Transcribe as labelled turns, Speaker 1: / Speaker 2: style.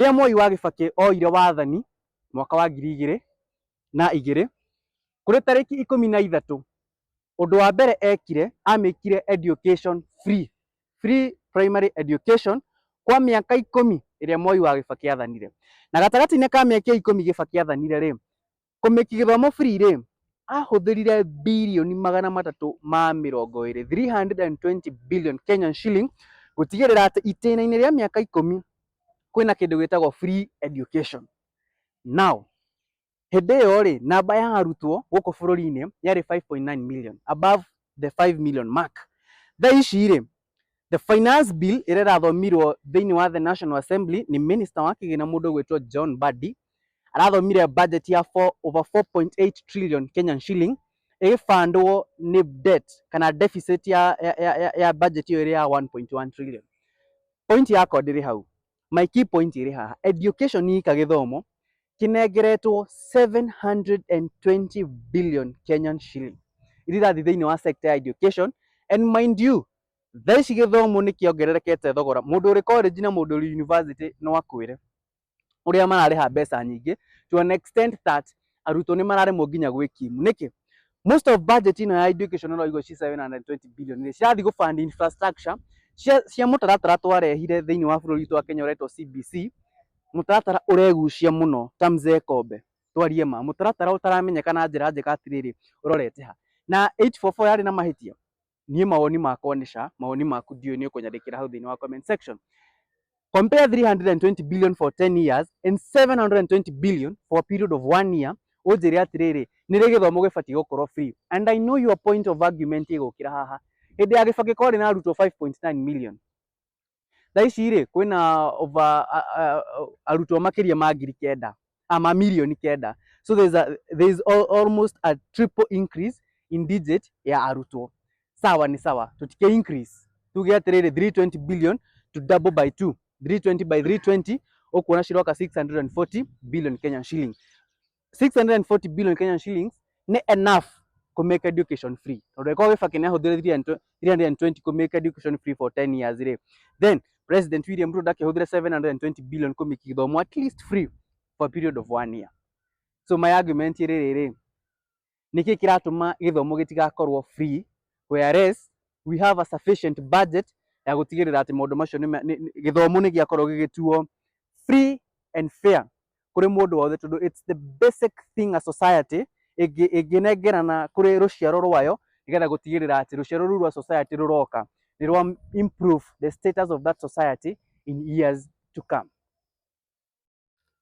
Speaker 1: Rĩrĩa Mwai wa Kibaki oire wathani mwaka wa 2002 kũrĩ tarĩki 13, ũndũ wa mbere ekire, amĩkire education free, free primary education kwa mĩaka 10 ĩrĩa Mwai wa Kibaki athanire. Na gatagatĩ-inĩ ka mĩaka 10 Kibaki athanire rĩ, kũmĩki gĩthomo free rĩ, ahũthĩrire birioni 320, 320 billion Kenyan shilling, gũtigĩrĩra atĩ itĩna-inĩ rĩa mĩaka 10 kwĩna kĩndũ gĩtagwo free education. Now, hĩndĩ ĩyo rĩ, namba ya arutwo gũkũ bũrũri-inĩ yarĩ 5.9 million, above the 5 million mark. Thaa ici rĩ, the finance bill ĩrĩa ĩrathomirwo thĩinĩ wa the National Assembly nĩ minister wa kĩgĩna, mũndũ ũgwĩtwo John Mbadi, arathomire budget ya 4, over 4.8 trillion Kenyan shilling, ĩgĩbandwo nĩ debt kana deficit ya budget ĩyo ĩrĩ ya 1.1 trillion. Point yakwa ndĩrĩ hau. My key point ĩrĩ haha. Education ika gĩthomo kĩnengeretwo 720 billion Kenyan shilling iria irathiĩ thĩinĩ wa sector ya education. And mind you, thaa ici gĩthomo nĩ kĩongererekete thogora. Mũndũ ũrĩ college na mũndũ ũrĩ university no akwĩre ũrĩa mararĩha mbeca nyingĩ, to an extent that arutwo nĩ mararemwo nginya gwĩkimu. Nĩkĩ? Most of budget ĩno ya education ũraigua ci 720 billion nĩ cirathiĩ gũ fund infrastructure cia mũtaratara twarehire thĩinĩ wa bũrũri witũ wa Kenya ũretwo CBC, mũtaratara ũregucia mũno ta mzee Kombe, twarie ma, mũtaratara ũtaramenyeka na njĩra njega atĩrĩrĩ ũrorete ha. Na 844 yarĩ na mahĩtia. Niĩ mawoni makwa nĩ ca, mawoni maku ndiũĩ, nĩ ũkũnyandĩkĩra hau thĩinĩ wa comment section. Compare 320 billion for 10 years and 720 billion for a period of one year, ũnjĩre atĩrĩrĩ, nĩ rĩ gĩthomo gĩbatiĩ gũkorwo free? And I know your point of argument ĩgũkĩra haha. Hĩndĩ ya Kibaki kwarĩ na arutwo 5.9 million. Thaa ici rĩ, kwĩna over arutwo makĩria ma 9,000, ma 9 million. So there's almost a triple increase in digit ya arutwo. Sawa ni sawa, tutike increase, tuge atĩrĩrĩ, 320 billion to double by 2, 320 by 320, ũkuona ciroka 640 billion Kenyan shilling. 640 billion Kenyan shillings nĩ enough kũ make education free, tondũ ĩkorwo Kibaki nĩ ahũthĩrire 320 kũ make education free for 10 years rĩ, then President William Ruto ndakĩhũthĩre 720 billion kũ make gĩthomo at least free for a period of one year? So my argument ĩrĩ rĩrĩ, nĩkĩ kĩratũma gĩthomo gĩtigakorwo free, whereas we have a sufficient budget ya gũtigĩrĩra atĩ maũndũ macio gĩthomo nĩ gĩakorwo gĩgĩtuo free and fair kũrĩ mũndũ wothe, tondũ it's the basic thing a society ĩngĩnengerana kũrĩ rũciaro rwayo, nĩgetha gũtigĩrĩra atĩ rũciaro rũu rwa society rũroka nĩ rwa improve the status of that society in years to come?